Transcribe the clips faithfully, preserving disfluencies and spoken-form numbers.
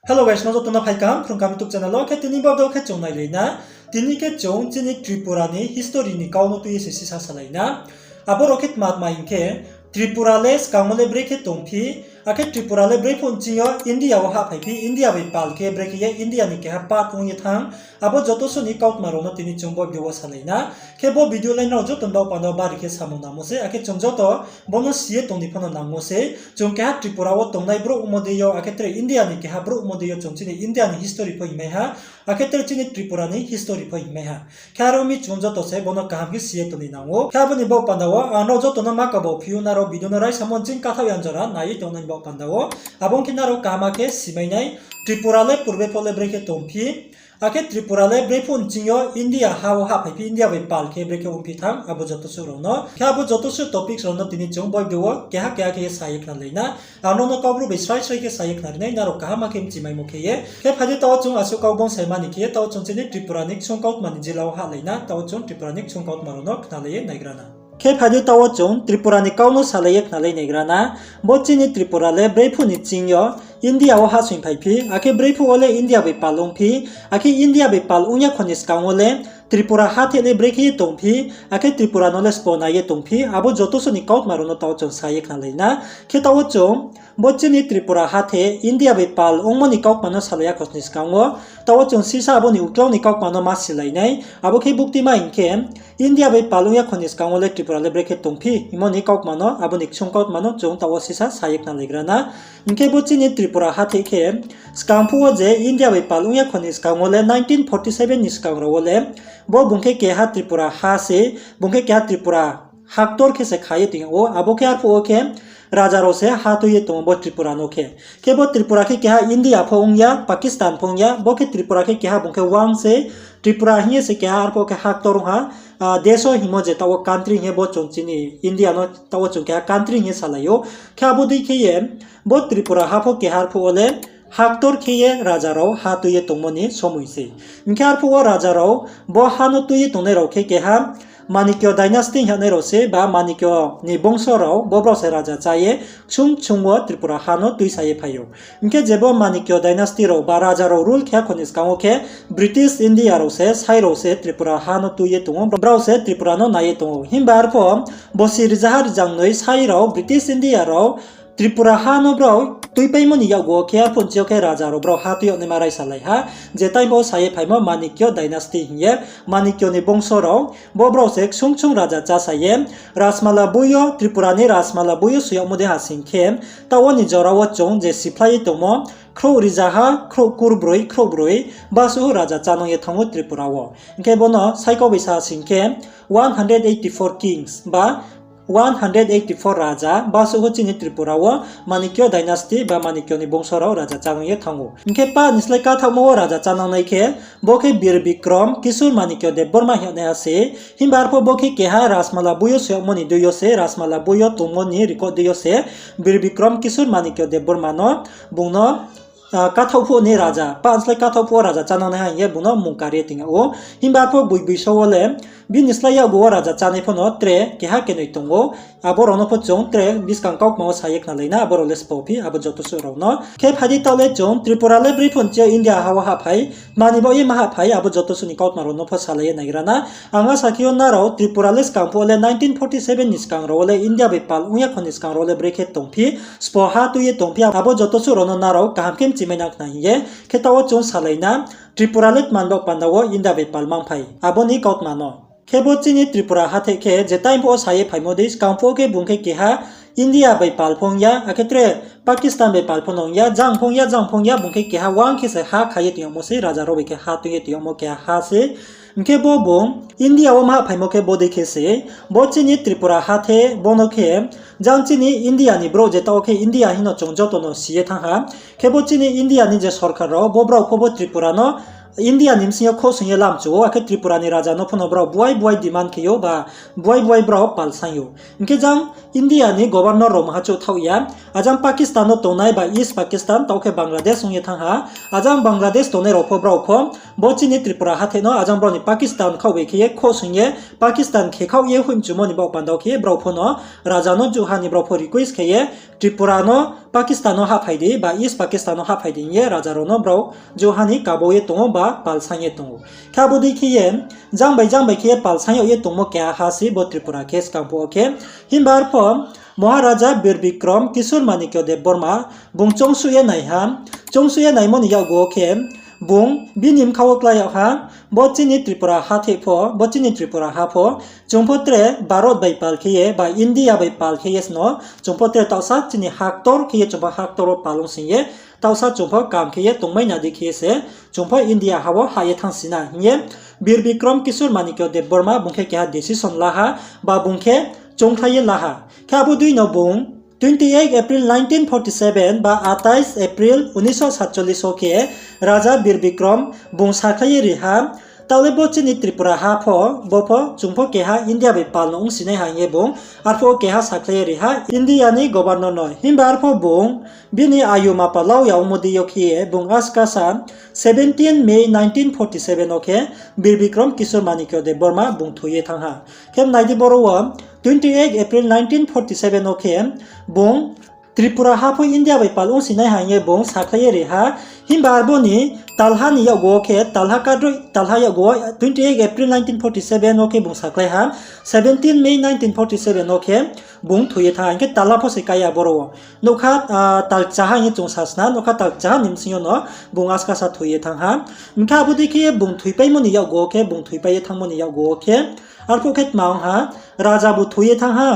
Hello guys, no joto no phai kaham Phrung Kaham YouTube channel wo. Khe tini bo video khe chung nailai na. Tini khe chung chini Tripura ni history ni kau no tui ye se sisa salai na. Abo rao khe tma tma hing khe, Tripura le skang wo le brekhe tongphi, akhe Tripura le brephuh nching yo India wo hahphai phi, India bai pal khe brekhe ye India ni keha part ong ye thanng, abo joto suh ni kautma rao no tini chung bo video wo salai na. Khe bo video le nrao joto ni baoh panda wo bari khe samung nangmo sei, akhe chung joto bo no si ye tong ni pho no nangmo sei. Chung keha Tripura wo tongnai brouh ongmo dei yo, akhe tre India ni keha brouh ongmo dei yo, chung chini India ni history pho hingmai ha, akhe tre chini Tripura ni history pho hingmai ha. Khe aro mi chung joto se bo no kaham khe si ye tong ni nang ou. Khe abo ni baoh panda wo ang nrao joto no ma kabo phi ou, nrao video no raisamo nching kathaoh ya jora nai ye tongnai ni baoh panda wo. Abo ong khe nrao kaham khe simai nai, Tripura le purbe pho le brekhe tongphi, akhe Tripura le brephuh nching yo India ha wo hahphai phi, India bai pal khe brekhe ongphi thanng, abo joto suh rao no. Khe abo joto suh topics rao no tini chung bo video wo keha keha khe sa ye khnalai na. Ang nrao no Kaubru bai srai srai khe sa ye khnari nai, nrao kaham khe mchimaimo khe ye. Khe phai di, taoh chung asuh kau bung saima ni khe ye, taoh chung chini Tripura ni ksung kautma ni jila wo hahlai na, taoh chung Tripura ni ksung kautma rao no khnalai ye naigra na. Khe phai di, taoh chung Tripura ni kau no salai ye khnalai naigra na. Bo chini Tripura le brephuh ni nching yo India wo hahsoingphai phi, akhe brephuh wo le India bai pal ongphi, akhe India bai pal ong ya kho ni skang wo le Tripura hatheh le brekhe ye tongphi, akhe Tripura no le sbo nai ye tongphi, abo joto suh ni kautma rao no taoh chung sa ye khnalai na. Khe taoh chung bo chini Tripura hatheh India bai pal ongmo ni kautma no salai ya kho ni skang wo, taoh chung sisa abo ni uklau ni kautma no ma silai nai. Abo khe buktima hing khe, India bai pal ong ya kho ni skang wo le Tripura le brekhe tongphi hingmo ni kautma no, abo ni ksung kautma no chung taoh wo sisa sa ye khnalaigra na. Hing khe bo chini Tripura hatheh khe, skang phuh wo je India bai pal ong ya kho ni skang wo le nineteen forty seven ni skang rao wo le, bo bung khe keha Tripura ha se, bung khe keha Tripura haktor khe se kha ye tong yag ou, abo khe arphuh wo khe raja rao se ha tui ye tong ou bo Tripura no khe. Khe bo Tripura khe keha India pho ong ya, Pakistan pho ong ya, bo khe Tripura khe keha bung khe wang se, Tripura hing ye se keha arphuh khe haktor ong ha, deso hingmo je taoh wo country hing ye bo chung chini India no taoh wo chung keha country hing ye salai ou. Khe abo dei khe ye bo Tripura ha pho keha arphuh wo le haktor khe ye raja rao ha tui ye tongmo ni somoi se. Hing khe arphuh wo raja rao bo ha no tui ye tongnai rao khe keha Manikya dynasty hing ye nai rao se, ba Manikya ni bongso rao, bo brao se raja chá ye ksung ksung wo Tripura ha no tuisa ye phai ou. Hing khe je bo Manikya dynasty rao ba raja rao rule khe ya kho ni skang wo khe British India rao se, sai rao se Tripura ha no tui ye tong ou, brao se Tripura no nai ye tong ou. Himba arphuh bosi rizaha rizangnoi sai rao, British India rao Tripura ha no brao tuipaimo ni yakgu wo khe arphuh nching yo khe raja rao brao ha tui yag naima raisa lai ha. Je time bo sa ye phaimo Manikya dynasty hing ye, Manikya ni bongso rao, bo brao se ksung ksung raja chása ye, Rajmala boi yo, Tripura ni Rajmala boi yo soi yagmo dei ha sing khe, taoh wo ni jora wo chung je siphlai ye tongmo, khrouh rizaha khrouh kurbroi, khrouh broi, basuh raja chánang ye thanng ou Tripura wo. Hing khe bo no saikau bai sa sing khe, one hundred eighty four kings ba one hundred eighty four raja basuh chini Tripura wo Manikya dynasty ba Manikya ni bongso rao raja chánang ye thanng ou. Hing khe pa ni slái kathaohmo wo raja chánang nai khe, bo khe Bir Bikrom Kishore Manikya Debbarma hing ye naiha se. Himba arphuh bo khe keha Rajmala boi yo soi yagmo ni dei yo se, Rajmala boi yo tongmo ni record dei yo se, Bir Bikrom Kishore Manikya Debbarma no bung no kathaoh phuh ni raja, pa ni slái kathaoh phuh wo raja chánang nai ha hing ye bung no mung kar ye tong yag ou. Himba arphuh boi boi so wo le, bini slái yakgu wo raja chánai pho no tre keha kenoi tong ou. Abo rao no pho chung tre buskang kautma wo sa ye khnalai na, abo rao le sbo phi, abo joto suh rao no. Khe phai di, taoh le chung Tripura le brephuh nching yo India ha wo hahphai, tma ni baoh ye ma hahphai, abo joto suh ni kautma rao no pho salai ye naigra na. Ang asa khe ou nrao Tripura le skang phuh wo le nineteen forty seven ni skang rao wo le India bai pal ong ya kho ni skang rao wo le brekhe tongphi, sbo ha tui ye tongphi, abo joto suh rao no nrao kaham khe mchimai nang khna hing ye. Khe taoh wo chung salai na, Tripura le tma ni baoh panda wo India bai pal mangphai, abo ni kautma no. Khe bo chini Tripura hatheh khe je time phuh wo sa ye phaimo dei, skang phuh wo khe bung khe keha India bai pal pho ong ya, akhe tre Pakistan bai pal pho no ong ya, jang pho ong ya, jang pho ong ya, bung khe keha wang khe se ha kha ye tong yagmo sei, raja rao bai khe ha tui ye tong yagmo keha ha se. Hing khe bo bung India wo ma hahphaimo khe bo dei khe se, bo chini Tripura hatheh bo no khe, jang chini India ni brouh je taoh khe India hing no chung joto no si ye thanng ha. Khe bo chini India ni je sorkar rao, bo brao pho bo Tripura no India ni bsing yo khouhsoing ye lamchu ou, akhe Tripura ni raja no pho no brao buai buai demand khe ou ba buai buai brao pal saing ou. Hing khe jang India ni governor rao maha chouh thaoh ya, ajang Pakistan no tongnai ba East Pakistan, taoh khe Bangladesh ong ye thanng ha, ajang Bangladesh tongnai rao pho brao pho bo chini Tripura hathái no ajang brao ni Pakistan khaoh bai khe ye khouhsoing ye, Pakistan khe khaoh ye hoihmchumo ni baoh panda wo khe ye brao pho no raja no jouhha ni brao pho request khe ye, Tripura no Pakistan no hahphai di ba East Pakistan no hahphai di hing ye raja rao no brao jouhha ni kabo ye tong ou ba pal saing ye tong ou. Khe abo dei khe ye, jang bai jang bai khe ye pal saing yag ye tongmo keha ha se bo Tripura khe skang phuh wo khe. Himba arpho Maharaja Bir Bikram Kishore Manikya Debbarma, bung choungsuh ye nai ha, choungsuh ye naimo ni yakgu wo khe, bung bini bkha wo klái yag ha, bo chini Tripura hathái pho, bo chini Tripura ha pho, chung pho tre Bharot bai pal khe ye ba India bai pal khe ye sno, chung pho tre taohsa chini ha ktor khe ye chung pho ha ktor wo pal ong sing ye, taohsa chung pho kam khe ye tongmai na di khe ye se, chung pho India ha wo hah ye thanng si na hing ye Bir Bikram Kishore Manikya Debbarma bung khe keha decision la ha, ba bung khe choungkhlai ye la ha. Khe abo dei no bung twenty eight April nineteen forty seven ba আঠাইশ April উনিশশো সাতচল্লিশ wo khe Raja Bir Bikram bung sakhlai ye ri ha, taoh le bo chini Tripura ha pho, bo pho chung pho keha India bai pal no ong sinai ha hing ye bung arphuh wo keha sakhlai ye ri ha India ni governor no. Himba arphuh bung bini ayuma pal lau ya ongmo dei yo khe ye bung askasa seventeen May nineteen forty seven wo khe Bir Bikram Kishore Manikya Debbarma bung thoi ye thanng ha. Khe nai di boro wo twenty eight April nineteen forty seven wo khe bung Tripura ha pho India bai pal ong sinai ha hing ye bung sakhlai ye ri ha. Himba arbo ni talha ni yakgu wo khe, talha kadroi, talha yakgu wo twenty eight April nineteen forty seven wo khe bung sakhlai ha. Seventeen May nineteen forty seven wo khe bung thoi ye thanng ha, hing khe talha pho se kái ya boro wo. Nougkha, ah, tal kchaha hing ye chung sasna, nougkha tal kchaha ni bsing yo no bung askasa thoi ye thanng ha. Hing khe abo dei khe ye bung thoipaimo ni yakgu wo khe, bung thoipai ye thanngmo ni yakgu wo khe, arphuh khe tma ong ha, raja bu thoi ye thanng ha.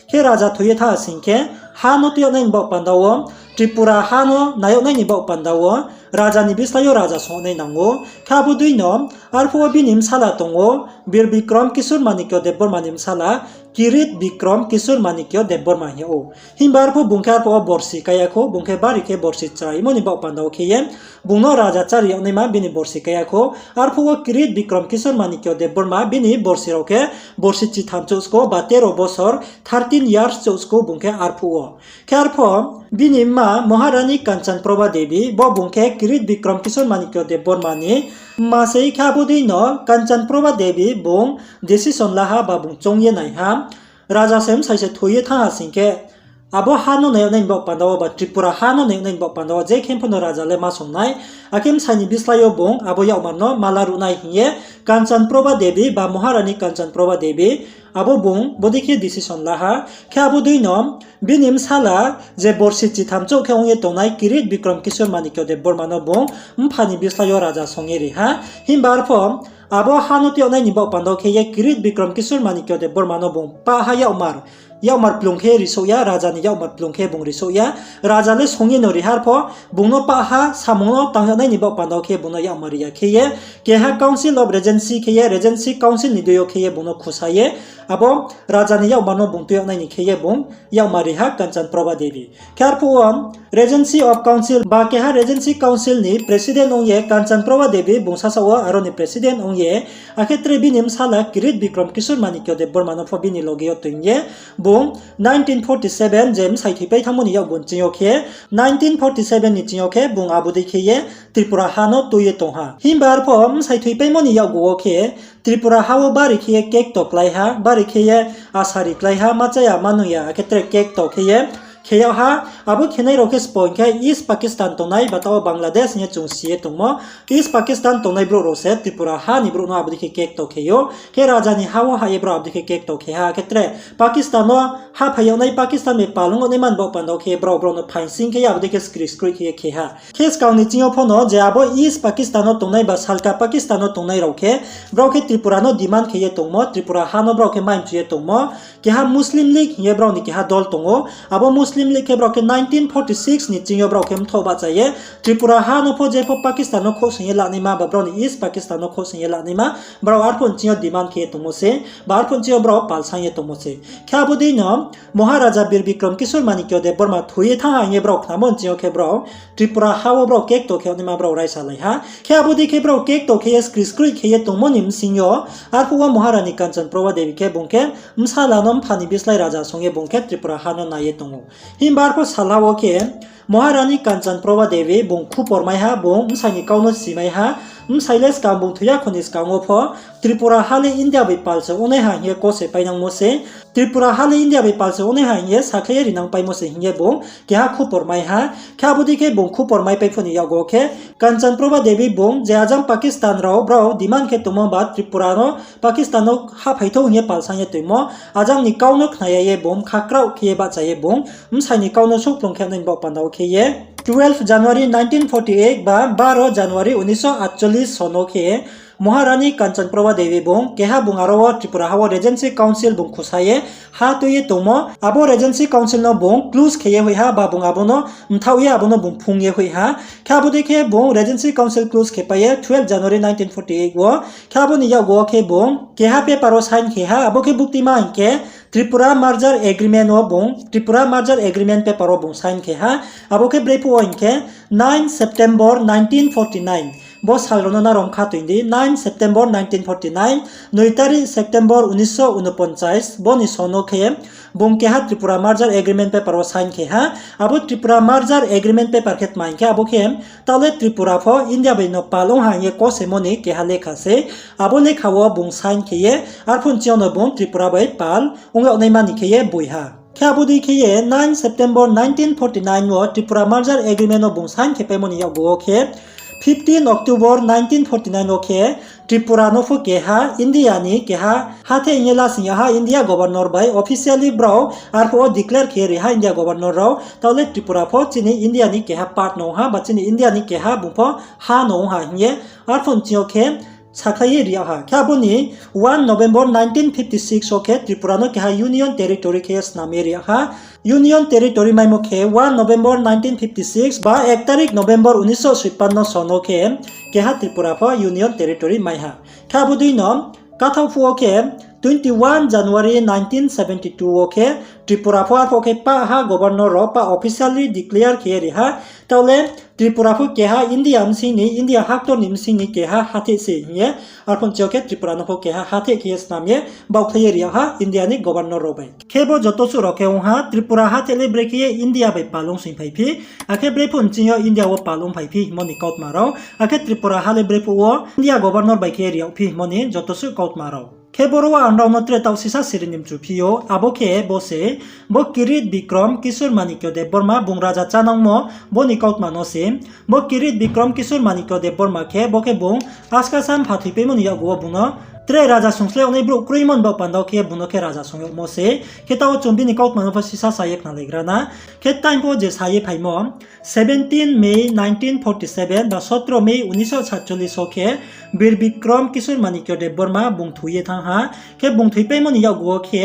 Khe raja thoi ye thanng ha sing khe, ha no tui yag nai ni baoh panda wo, Tripura ha no nai yag nai ni baoh panda wo, raja ni bislái yo raja song nai nang ou. Khe abo dei no, arphuh wo bini bsala tong ou, Bir Bikram Kishore Manikya Debbarma ni bsala, Kirit Bikram Kishore Manikya Debbarma hing yag ou. Himba arphuh bung khe arphuh wo borsi kái ya khou, bung khe bari khe borsi chraimo ni baoh panda wo khe ye, bung no raja chári yag naima bini borsi kái ya khou. Arphuh wo Kirit Bikram Kishore Manikya Debbarma bini borsi rao khe borsi chitham chouh skou ba তেরো বছর, thirteen years chouh skou bung khe arphuh wo. Khe arphuh bini mma Maharani Kanchan Prabha Devi, bo bung khe Kirit Bikram Kishore Manikya Debbarma ni mma sei. Khe abo dei no Kanchan Prabha Devi bung decision la ha ba bung choung ye nai ha, raja se bsai se thoi ye thanng ha sing khe, abo ha no nai yag nai ni baoh panda wo ba Tripura ha no nai yag nai ni baoh panda wo je khe pho no raja le ma song nai. Akhe bsai ni bislái yo bung abo yakmar no ma laruh nai hing ye Kanchan Prabha Devi ba Maharani Kanchan Prabha Devi, abo bung bodei khe decision la ha. Khe abo dei no bini bsala je borsi chitham chouh khe ong ye tongnai Kirit Bikram Kishore Manikya Debbarma no bung mpha ni bislái yo raja song ye ri ha. Himba arphuh abo ha no tui yag nai ni baoh panda wo khe ye Kirit Bikram Kishore Manikya Debbarma no bung pah ha yakmar, yakmar plung khe risouh ya, raja ni yakmar plung khe bung risouh ya. Raja le song ye no ri ha arphuh, bung no pah ha samung no tang yag nai ni baoh panda wo khe bung no yakmar ri ya khe ye, keha Council of Regency khe ye, Regency Council ni dei yo khe ye bung no khusa ye, abo raja ni yakmar no bung tui yag nai ni khe ye bung yakmar ri ha Kanchan Prabha Devi. Khe arphuh wo Regency of Council ba keha Regency Council ni president ong ye Kanchan Prabha Devi bung sasaoh wo aro ni president ong ye, akhe tre bini bsala Kirit Bikram Kishore Manikya Debbarma no pho bini loge yo toing ye, bung nineteen forty seven je bsai thoipai thanngmo ni yakgu ni ching yo khe, nineteen forty seven ni ching yo khe bung abo dei khe ye Tripura ha no tui ye tong ha. Himba arphuh bsai thoipaimo ni yakgu wo khe Tripura ha wo bari khe ye kekto klái ha, bari khe ye asari klái ha, ma chá ya ma nung ya akhe tre kekto khe ye khe yag ha. Abo khenai rao khe sbo hing khe East Pakistan tongnai ba taoh wo Bangladesh hing ye chung si ye tongmo, East Pakistan tongnai brouh rao se Tripura ha ni brouh no abo dei khe kekto khe ou. Khe raja ni ha wo hah ye brao abo dei khe kekto khe ha, akhe tre Pakistan no hahphai yag nai, Pakistan bai pal ong yag naima ni baoh panda wo khe brao brao no phaing sing khe ye abo dei khe skri skroih khe ye khe ha. Khe skang ni ching yo pho no je abo East Pakistan wo tongnai ba salka Pakistan wo tongnai rao khe, brao khe Tripura no demand khe ye tongmo, Tripura ha no brao khe mai mchu ye tongmo, keha Muslim League hing ye brao ni keha dol tong ou. Abo Muslim Muslim League khe brao khe nineteen forty six ni ching yo brao khe mthoh bahcha ye Tripura ha no pho jepho Pakistan no khouhsoing ye lanaima ba brao ni East Pakistan no khouhsoing ye lanaima brao arphuh ni ching yo demand khe ye tongmo se, ba arphuh ni ching yo brao palsang ye tongmo se. Khe abo dei no Maharaja Bir Bikram Kishore Manikya Debbarma thoi ye thanng ha hing ye brao khnamo ni ching yo khe brao Tripura ha wo brao kekto khe yagnaima brao raisalai ha. Khe abo dei khe brao kekto khe ye skri skroih khe ye tongmo ni bsing yo, arphuh wo Maharani Kanchan Prabha Devi khe bung khe bsala no mpha ni bislái raja song ye bung khe Tripura ha no nai ye tong ou. Himba arphuh salha wo khe Maharani Kanchan Prabha Devi bung khupor mai ha, bung bsai ni kau no si mai ha, bsai le skang bung thoi ya kho ni skang wo pho Tripura ha le India bai pal se ongnai ha hing ye kose painangmo se, Tripura ha le India bai pal se ongnai ha hing ye sakhlai ye rinangpaimo se hing ye bung keha khupor mai ha. Khe abo dei khe bung khupor maipai phuh ni yakgu wo khe Kanchan Prabha Devi bung je ajang Pakistan rao brao demand khe tongmo ba Tripura no Pakistan no hahphai thou hing ye palsang ye toimo, ajang ni kau no khna ya ye bung bkha kraoh khe ye bahcha ye bung bsai ni kau no souhplung khe nai ni baoh panda wo khe ye twelve January nineteen forty eight ba baro January উনিশশো আটচল্লিশ so no khe Maharani Kanchan Prabha Devi bung keha bung aro wo Tripura ha wo Regency Council bung khusa ye ha tui ye tongmo, abo Regency Council no bung close khe ye hoih ha ba bung abo no mthaoh ye abo no bung phung ye hoih ha. Khe abo dei khe bung Regency Council close khe pai ye twelve January nineteen forty eight wo, khe abo ni yakgu wo khe bung keha paper wo sign khe ha, abo khe buktima hing khe Tripura Merger Agreement wo bung, Tripura Merger Agreement paper wo bung sign khe ha, abo khe brephuh wo hing khe nine September nineteen forty nine. Bo sal rao no narom kha toing di, nine September nineteen forty nine, নয় তারিখ September উনিশশো ঊনপঞ্চাশ, bo ni so no khe bung keha Tripura Merger Agreement paper wo sign khe ha. Abo Tripura Merger Agreement paper khe tma hing khe abo khe taoh le Tripura pho India bai no pal ong ha hing ye kosemo ni keha lekha sei. Abo lekha wo bung sign khe ye arphuh ni ching yo no bung Tripura bai pal ong yag naima ni khe ye boi ha. Khe abo dei khe ye nine September nineteen forty nine wo Tripura Merger Agreement no bung sign khe paimo ni yakgu wo khe fifteen October nineteen forty nine wo khe Tripura no pho keha India ni keha hatheh hing ye lasing yag ha India Governor bai officially brao arphuh wo declare khe ri ha India Governor rao. Taoh le Tripura pho chini India ni keha part no ong ha ba chini India ni keha bung pho ha no ong ha hing ye arphuh ni ching yo khe sakhlai ye ri yag ha. Khe abo ni one November nineteen fifty six wo khe Tripura no keha Union Territory khe ye snam ye ri yag ha. Union Territory maimo khe one November nineteen fifty six ba এক তারিখ November উনিশশো ছাপ্পান্ন so no khe keha Tripura pho Union Territory mai ha. Khe abo dei no kathaoh phuh wo khe twenty one January nineteen seventy two wo khe Tripura pho arphuh khe pah ha Governor rao pah officially declare khe ye ri ha. Taoh le Tripura pho keha India bsing ni, India haktor ni bsing ni keha hatheh se hing ye arphuh ni ching yo khe Tripura no pho keha hatheh khe ye snam ye baohkhlai ye ri yag ha India ni Governor rao bai. Khe bo joto suh rao khe ong ha Tripura hatheh le brekhe ye India bai pal ong soingphai phi, akhe brephuh ni ching yo India wo pal ongphai phi hingmo ni kautma rao, akhe Tripura ha le brephuh wo India Governor bai khe ri yag phi hingmo ni joto suh kautma rao. Khe boro wo ang nrao no tre taoh sisa siri ni mchu phi ou, abo khe bo se, bo Kirit Bikram Kishore Manikya Debbarma bung raja chánangmo bo ni kautma no se. Bo Kirit Bikram Kishore Manikya Debbarma khe bo khe bung askasa mpha thoipaimo ni yakgu wo bung no tre raja songsleh yagnai brouh kroimo ni baoh panda wo khe bung no khe raja song yagmo se. Khe taoh chung bini kautma no pho sisa sa ye khnalaigra na. Khe time pho je sa ye phaimo, seventeen May nineteen forty seven ba সতেরো May উনিশশো সাতচল্লিশ wo khe Bir Bikram Kishore Manikya Debbarma bung thoi ye thanng ha. Khe bung thoipaimo ni yakgu wo khe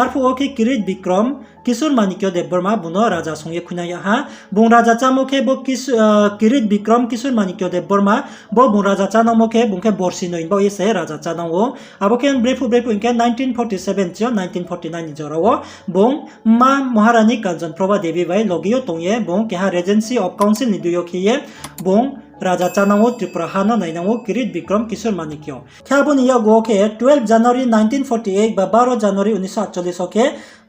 arphuh wo khe Kirit Bikram Kishore Manikya Debbarma bung no raja song ye khuinang yag ha. Bung raja chámo khe bo Kish-, ah, Kirit Bikram Kishore Manikya Debbarma bo bung raja chánangmo khe bung khe borsi noi baoh ye se raja chánang ou. Abo khe brephuh brephuh hing khe nineteen forty seven ching yo nineteen forty nine ni jora wo bung mma Maharani Kanchan Prabha Devi bai loge yo tong ye bung keha Regency of Council ni dui yo khe ye bung raja chánang ou, Tripura ha no nainang ou Kirit Bikram Kishore Manikya. Khe abo ni yakgu wo khe twelve January nineteen forty eight ba baro January উনিশশো আটচল্লিশ wo khe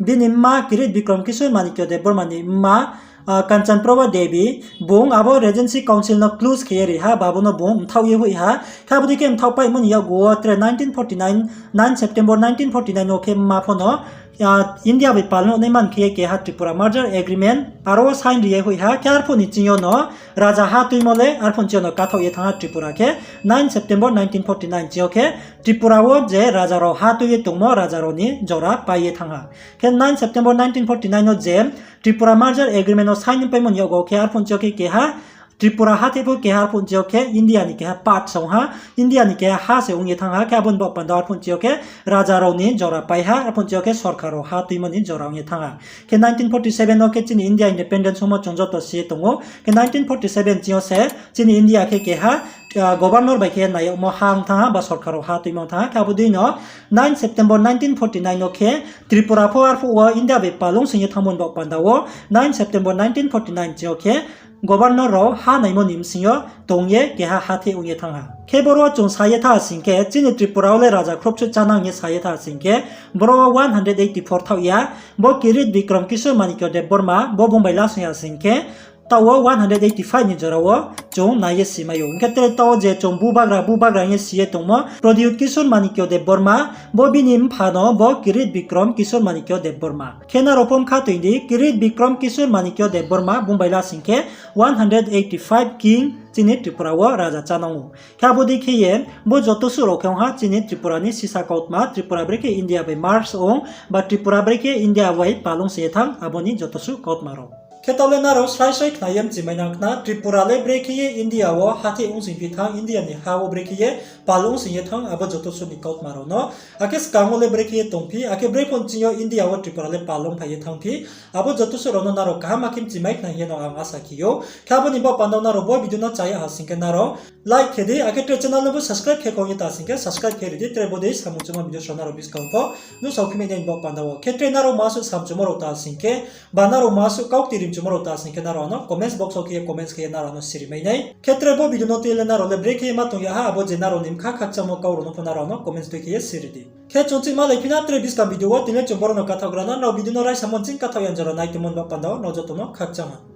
bini mma Kirit Bikram Kishore Manikya Debbarma ni mma, ah, Kanchan Prabha Devi, bung abo Regency Council no close khe ye ri ha, ba bo no bung mthaoh ye hoih ha. Khe abo dei khe mthaohpaimo ni yakgu wo tre nineteen forty nine, nine September nineteen forty nine wo khe mma pho no, ah, India bai pal no nai man khe ye keha Tripura Merger Agreement aro wo sign ri ye hoih ha. Khe arphuh ni ching yo no raja ha tuimo le arphuh ni ching yo no kathaoh ye thanng ha Tripura khe nine September nineteen forty nine ching yo khe Tripura wo je raja rao ha tui ye tongmo raja rao ni jora pai ye thanng ha. Khe nine September nineteen forty nine no je Tripura Merger Agreement no sign paimo ni yakgu wo khe arphuh ni ching yo khe keha Tripura hatheh pho keha arphuh nching yo khe India ni keha part se ong ha, India ni keha ha se ong ye thanng ha, khe abo ni baoh panda arphuh nching yo khe raja rao ni jora pai ha, arphuh nching yo khe sorkar rao ha tuimo ni jora ong ye thanng ha. Khe nineteen forty seven no khe chini India independence ongmo chung joto si ye tong ou. Khe nineteen forty seven ching yo se chini India khe keha governor bai khe nai yagmo ha ong thanng ha ba sorkar rao ha tuimo ong thanng ha. Khe abo dei no nine September nineteen forty nine no khe Tripura pho arphuh wo India bai pal ong sing ye thanngmo ni baoh panda wo nine September nineteen forty nine ching yo khe governor rao ha naimo ni bsing yo tong ye keha hatheh ong ye thanng ha. Khe boro wo chung sa ye tha sing khe, chini Tripura wo le raja khrouhsuh chánang hing ye sa ye tha sing khe, boro wo one hundred eighty four thaoh ya, bo Kirit Bikram Kishore Manikya Debbarma, bo bung bai lasing ya sing khe, taoh wo one hundred eighty five ni jora wo chung nai ye si mai ou. Hing khe tre taoh wo je chung bubagra, bubagra hing ye si ye tongmo, Pradyut Kishore Manikya Debbarma, bo bini mpha no bo Kirit Bikram Kishore Manikya Debbarma. Khe nrao pho mkha toing di, Kirit Bikram Kishore Manikya Debbarma, bung bai lasing khe one hundred eighty five king chini Tripura wo raja chánang ou. Khe abo dei khe ye, bo joto suh rao khe ong ha chini Tripura ni sisa kautma, Tripura brekhe India bai merge ong, ba Tripura brekhe India bai pal ong sing ye thanng, abo ni joto suh kautma rao. Khe taoh le nrao srai srai khna ye mchimai nang khna, Tripura le brekhe ye India wo hatheh ong sing phi thanng, India ni ha wo brekhe ye pal ong sing ye thanng, abo joto suh ni kautma rao no. Akhe skang wo le brekhe ye tong phi, akhe brekhe pho nching yo India wo Tripura le pal ong phai ye thanng phi, abo joto suh rao no nrao kaham khe mchimai khna hing ye no ang asa khe ou. Khe abo ni baoh panda wo nrao bo video no cha ya ha sing khe nrao like khe di, akhe tre channel no bo subscribe khe kong ye ta sing khe subscribe khe ri di, tre bo dei samung chungmo video rao nrao buskang pho nuhsao phi mai nai ni baoh panda wo. Khe tre nrao ma suh samchumo rao ta sing khe, ba nrao ma suh kaukti rimchumo rao ta sing khe nrao ano comments box wo khe ye comments khe ye nrao ano siri mai nai. Khe tre bo video no tui le nrao le brekhe ye ma tong ya ha, abo je nrao ni bkha khakchangmo kau rao no pho nrao ano comments tui khe ye siri di. Khe chung chih malai phi na tre buskang video wo, tini le chung boro no kathaoh gra na, nrao video no raisamo nching kathaoh ya jora nai tongmo ni baoh panda wo nrao joto no khakchang ha.